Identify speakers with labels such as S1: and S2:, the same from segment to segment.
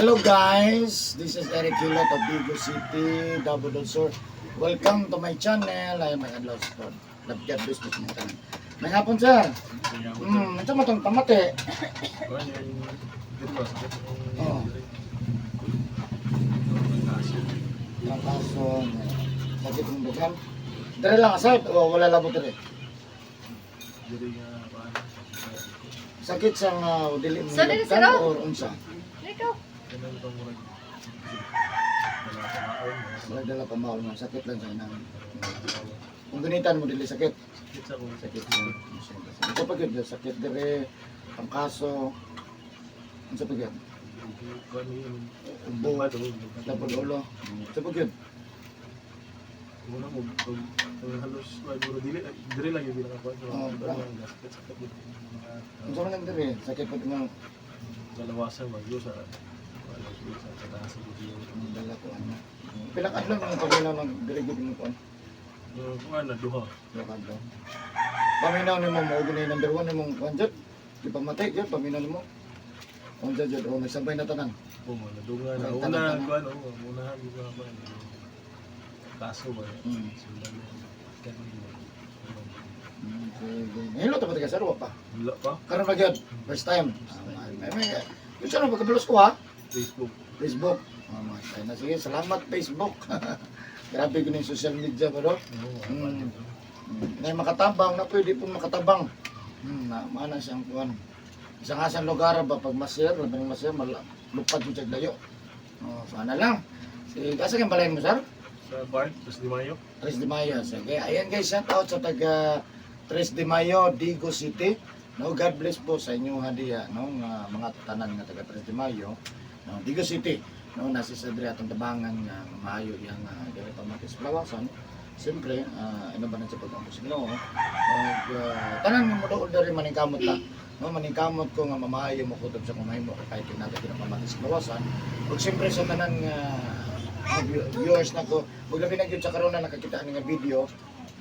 S1: Hello guys, this is Eric Hilot of Vigo City, Davao del Sur. Welcome to my channel. Ay, may adlaw sa to. Love God bless po sa tanan. May hapon, sir. Ito mo tong pamate. Oo. Trangkaso, sakit ng dugan. Dire lang aside, o wala labo dire. Sakit sa nga dili mo
S2: Sa dili,
S1: hilabtan
S2: sir, oh.
S1: or unsa?
S2: Ikaw.
S1: Wala dala pa maol nga sakit lang sa inang. Kung gunitan mo dili sakit. Sakit sa Ito pa gyud sakit dire pangkaso. Unsa pa gyud? Ubo, lapod ulo. Unsa pa gyud? Unsa man ang dire? Sakit pa nga
S3: Dalawasan magyo sa sa taas sa budiyo.
S1: dala ko ano. Pila ka adlaw nang paminaw ng dire gyud mo kuan?
S3: Kuan na duha.
S1: Pila ka adlaw. Paminaw nimo mo gini number 1 nimong kuan jud. Di pamatay jud paminaw nimo. Unsa jud o nagsabay na tanan.
S3: O mo nadunga na
S1: Ay,
S3: una
S1: tanan-tanan.
S3: kuan o unahan gyud ka kuan. Kaso ba? Sundan mo. Ganun mo.
S1: Sige. Hello ta ba taga sir wa pa?
S3: Wala pa.
S1: Karon pa gyud. First time. Ah, May yun siya pagkabalos ko ha.
S3: Facebook.
S1: Facebook. Oh, mga tayo na. Sige, salamat Facebook. Grabe ko yung social media ba do?
S3: Oo.
S1: Na makatabang na pwede po makatabang. Na maana siyang kuan. Isang asang lugar ba pag masir, labi ng masir, lupad mo siya layo. Oh, sana lang. Sige, asa kang balayan mo, sir?
S3: Sa bar, Tres de Mayo.
S1: 3 de Mayo. Sige, ayan guys, shout out sa taga 3 de Mayo, Digo City. No, God bless po sa inyong hadiya, no, nga mga tanan nga taga 3 de Mayo, no, Digo City. No, nasa sa diri atong tabangan nga maayo yang diri pamati sa Lawasan. Siyempre, ano ba na sa pag-ampo sa Ginoo? Og tanan nga moduol diri maningkamot ta. No, maningkamot ko nga mamaayo mo kutob sa kumahimo kahit kinata kinapamati sa Lawasan. Ug siyempre sa tanan nga viewers nako, ug labi na gyud sa karon na nakakita ani nga video,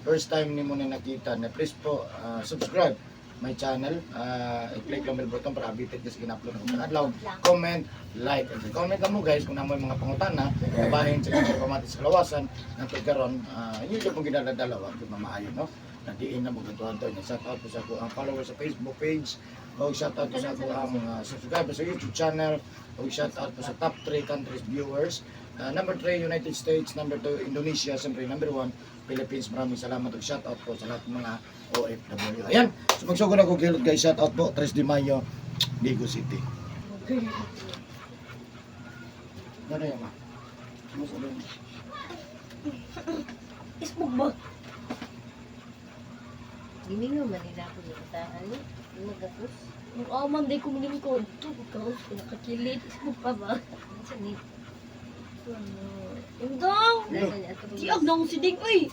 S1: first time nimo na nakita na please po subscribe my channel, i-click lang bell button para updated kasi gina-upload ako sa adlaw. Comment, like, and comment lang mo guys kung namoy mga pangutana kabahin sa inyong pamati sa kalawasan nantod karon, yun yung pong ginadala wa gyud mamaayo no nadiin na mo gantuan to. Shout out po sa ako ang followers sa Facebook page o shout out po sa ako ang subscriber sa YouTube channel o shout out po sa top 3 countries viewers. Number 3, United States, number 2, Indonesia, siyempre number 1, Philippines. Maraming salamat ug shout out po sa lahat ng mga OFW. Ayan, so magsugod ako gilot guys, shout out po 3 de Mayo, Digo City. Ano yan ma? Ano sa
S2: Facebook ba? Gimingo man nila ako sa kataan ni. Nagapos.
S4: Ang aman day ko milingkod. Ikaw, pinakakilit. Isbog pa ba?
S2: Unsa ni?
S4: Ano? Indong!
S2: Nasa niya ato.
S4: Tiyag na akong siding, uy!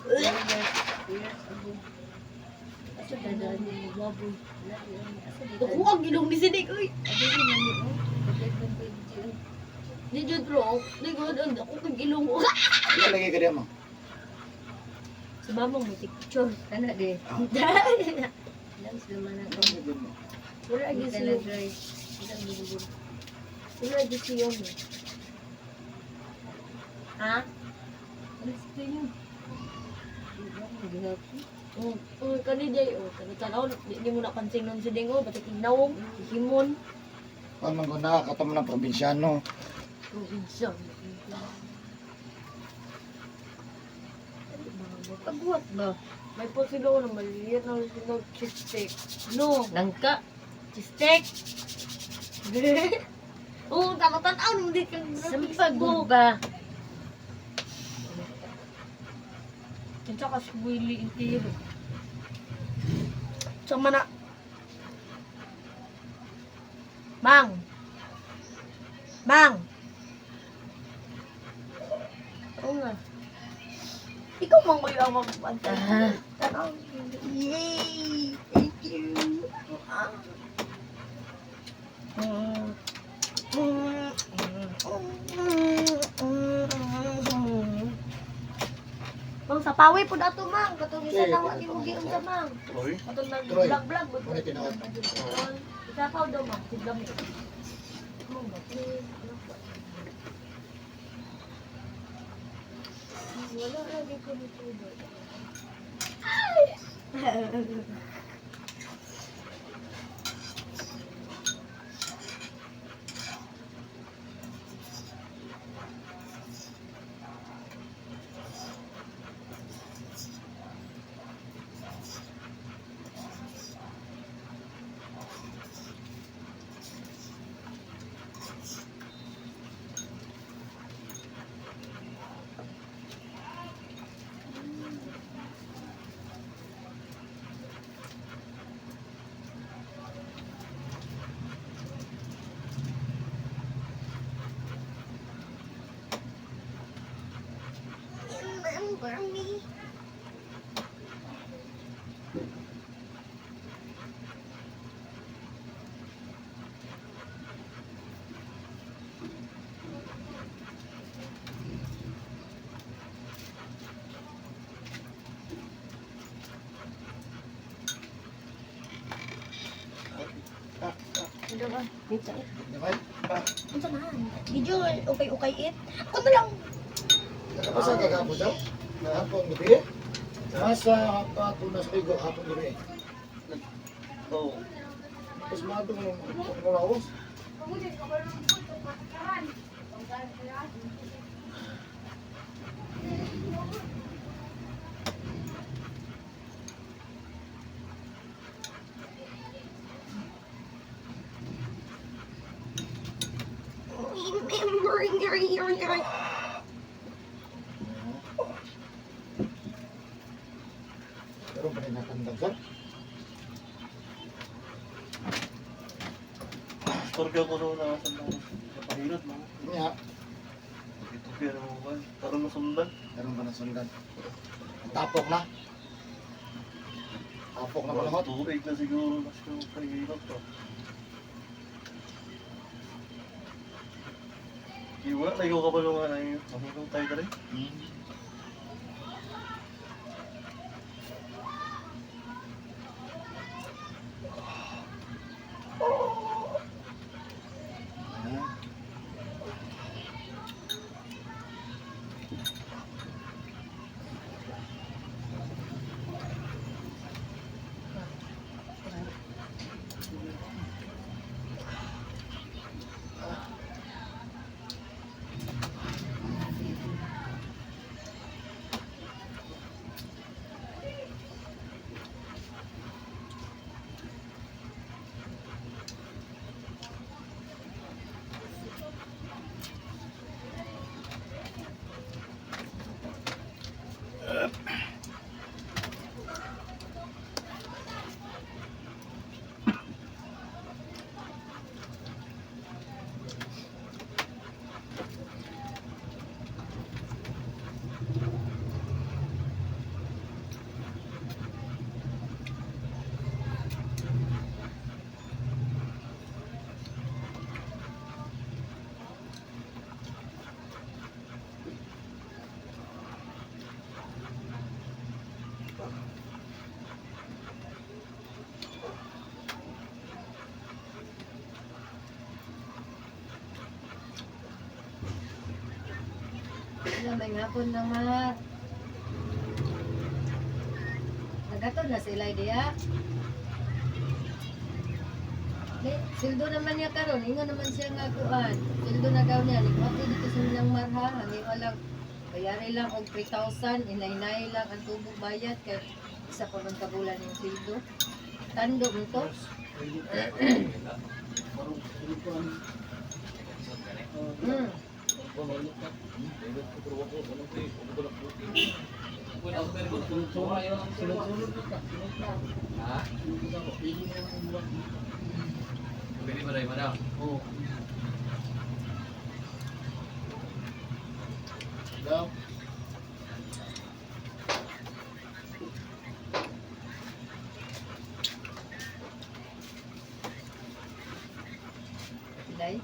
S2: Asa dadaan ni
S4: Baboy.
S2: Asa dito?
S4: Nakuha ang gilong ni siding, uy! Di jud bro, di ko ang ako kag ilong.
S1: Ano lagi ka diyan ma?
S4: Sa mamang mo picture.
S2: Kana di. Lang sila man ako.
S4: Wala
S2: Di
S4: gyud
S2: ka
S4: siya.
S2: na dry.
S4: Wala gyud siya. Ha?
S2: Ano sa inyo?
S4: Oh, oh kani day oh, kani tanaw di mo na pansin nun si Dingo, pati kinawong, himon.
S1: Kuan man ko na katamo ng probinsyano.
S4: Probinsya.
S2: Pagwat ba?
S4: May po sila na maliliit na sila cheese steak. No,
S2: Nangka.
S4: cheese steak. Oo, oh, tanaw hindi ka
S2: Sampag ba?
S4: Kinsa ka si Willie Intiro. Sama na. Mang. Mang.
S2: Oo nga.
S4: Ikaw mang kayo ang magbantay.
S2: Ah.
S4: Tanaw. Yay! Thank you. Ah. Mang sa pawi po dato mang katong isa
S1: Sige,
S4: na wa nimo giunsa mang.
S3: Troy.
S4: Katong nag
S1: Troy.
S4: vlog vlog ba?
S1: Muna tinuod.
S4: Isa pa daw mang sigdami. Mang ba? Please. Hindi ko nito. Remember me? Ano ba? Dito.
S1: Gamay.
S4: Unsa man? Medyo ukay-ukay it. Ako na lang.
S1: Nakapasa ka gapon daw? Hapon gabi? Masa hapon na sa ligo hapon gabi.
S3: Oo.
S1: Tapos maadto mo mo lawas.
S4: Remember.
S1: Pero pa rin natandang sir.
S3: Torga ko noon na sa mga napahilot mo.
S1: Nya,
S3: Ito kaya mo ba? Tarong nasundan.
S1: meron pa nasundan. Ang tapok na. Tapok na panahon.
S3: Tuig na siguro mas yung pahilot to. Iwa, laigo ka ba nung ano yung mahulog tayo dali?
S1: Hmm. Ah.
S2: Wala, may hapon na nga. Nagatod na sila diya. Di, sildo naman niya karon, ingon naman siya nga kuan. Sildo na daw niya, nikuha ko dito sa nilang marha, hangi lang bayari lang og 3,000, inay-inay lang ang tubog bayad kay isa pa man ka bulan yung sildo. Tando mo to.
S5: Ha? Pwede ba rin madam?
S3: Oo.
S1: Daw.
S2: Ilay.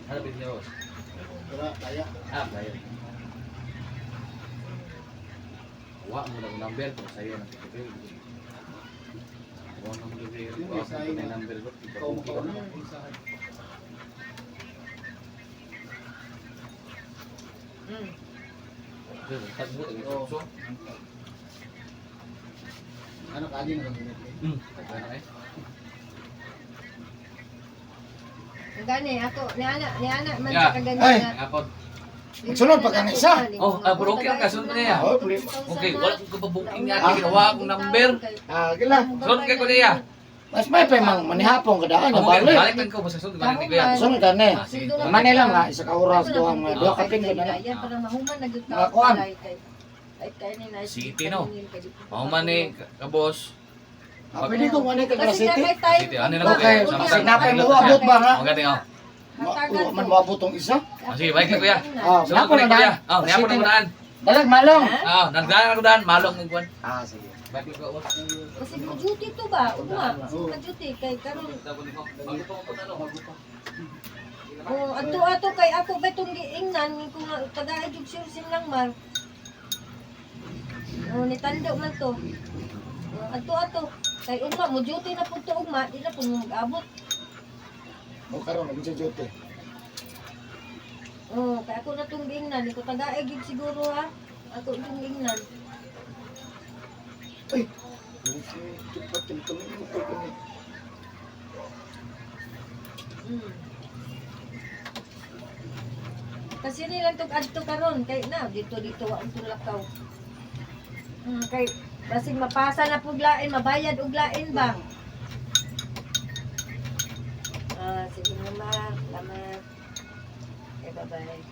S5: Ano ba yung
S1: Tara, kaya.
S5: Ah, bayo. Wa mo lang number ko sa'yo ng tikipil. Wa mo lang number. Wa mo lang number ko.
S1: Ikaw makauna.
S2: Mm.
S5: Tagbo, so.
S6: Ano kaagi na kami?
S5: Tagbo na eh.
S2: Ang gani ako ni ana man
S5: Yeah.
S2: sa kaganyan
S1: Ay.
S2: nga.
S5: Ngapod.
S1: Magsunod pa ka na isa.
S5: Oh, ah, pero okay ang kasunod na niya.
S1: Oh, problema.
S5: Okay, wala ko pabuking nga ginawa akong number.
S1: Ah, gila.
S5: Sunod kay ko niya.
S1: Mas may pa mang manihapon kadaan na
S5: Amo kay
S1: balik.
S5: balik lang ko basta sunod ko ni kuya.
S1: Sunod ka ni.
S5: Ah, sige.
S1: Manay lang nga isa ka oras duha mga duha ka pin na.
S2: Ayan, parang mahuman na gyud
S1: Mga kuan.
S5: City, no? Mahuman ni kabos.
S1: Ah, pwede ko manay ka
S2: Kasi
S1: city.
S2: na kay time.
S5: City, ano na ko
S1: Okay,
S5: kay
S1: kasi napay mo abot ba nga?
S5: Maganda oh.
S1: Man mo abot tong isa.
S5: Ah, sige, balik na kuya.
S1: Ah,
S5: Sunod ko
S1: napon
S5: ni
S1: na
S5: kuya.
S1: daan.
S5: Oh, niapon na ko daan.
S1: Dalag malong.
S5: Ah, nagdaan ako daan, malong mo kuan.
S1: Ah, sige.
S5: Balik ko.
S2: Kasi mo duty to ba? Ugma, mo duty kay karon.
S5: Bago pa ko ano, bago pa.
S2: Oh, adto ato kay ako ba itong giingnan ko nga tagaay jud sure sim lang man. Oh, nitando man to. Oh, adto ato kay ugma mo duty na pud to ugma, di na pud mo mag-abot.
S1: O karon nag duty.
S2: Oh, kay ako na tong giingnan, ko tagaay gyud siguro ha. Ako itong giingnan.
S1: Ay.
S2: Kasi nilang tug adto karon kay na dito dito wa ang tulakaw. Kay basig mapasa na pug lain, mabayad og lain ba? Ah, sige mama, salamat. Okay, bye-bye.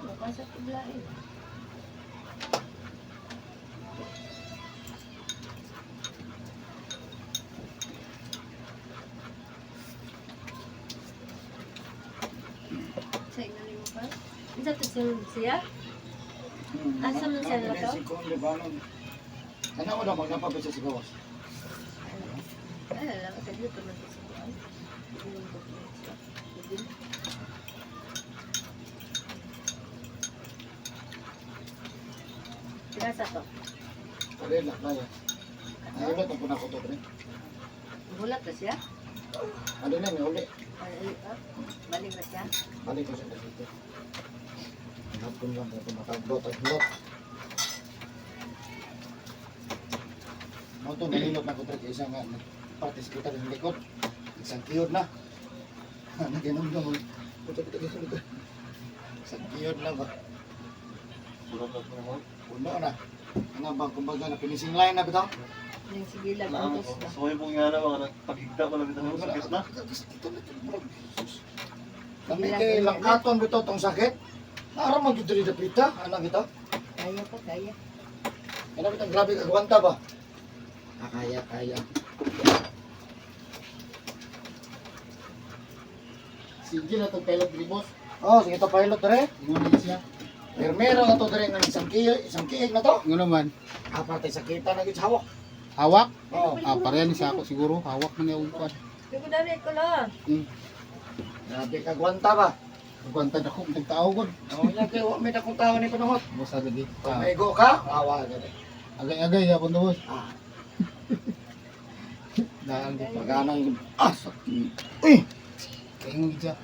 S2: Mapasa pug lain. Sa ina nimo pa? Unsa to siya? Asa man siya na to?
S1: Ano ko na magnapapit sa gawas?
S2: Ay, alam ko dito man to sa kuan. Yung documents ba? Sige. Pinasa to.
S1: Pwede lang na yan. Ay, ulit ang punako to, pre.
S2: Bulat na siya?
S1: Ano na, may uli.
S2: Ay, ay, ah. Balik na siya?
S1: Balik ko siya dito. Hapon lang ako makaglot at glot. Mo to nahilot na ko tre kay isa nga nagpartis kita sa likod. Isang kiyod na. Naginom mo. Puto kita sa likod. Isang kiyod na ba? Puno na. Ano ba kumbaga na finishing line na bitaw?
S2: Yung sige lang, antos ba?
S3: So yung nga na mga nagpagigda ko lang ito sa sakit na.
S1: Sakit na ito, bro. Kami kay langkaton bitaw tong sakit. Nara man gyud diri dapita, ana kita.
S2: Kaya pa, kaya.
S1: Ano bitang grabe kagwanta ba? Ah, kaya, kaya.
S6: Sige na itong pilot diri boss.
S1: Oh, sige to pilot dere.
S6: Ingon na siya.
S1: Permero na to dere ng isang kiig na to.
S6: Ingon naman.
S1: Aparte sa kita na gyud sa hawak.
S6: Hawak?
S1: Oh,
S6: Ah, pareha ni sa ako siguro. Hawak man niya kuan.
S2: Pero dali ko lang.
S1: Grabe kagwanta ba?
S6: Kagwanta na ko tao gud.
S1: Oh, nya kay wa may dakong tao ni panahon.
S6: Boss lagi.
S1: Kung maigo ka, awa gani.
S6: Agay-agay ako na boss.
S1: Ah,
S6: Daan di pa.
S1: paganang ah sakit. Uy,
S6: Kaingon gid siya.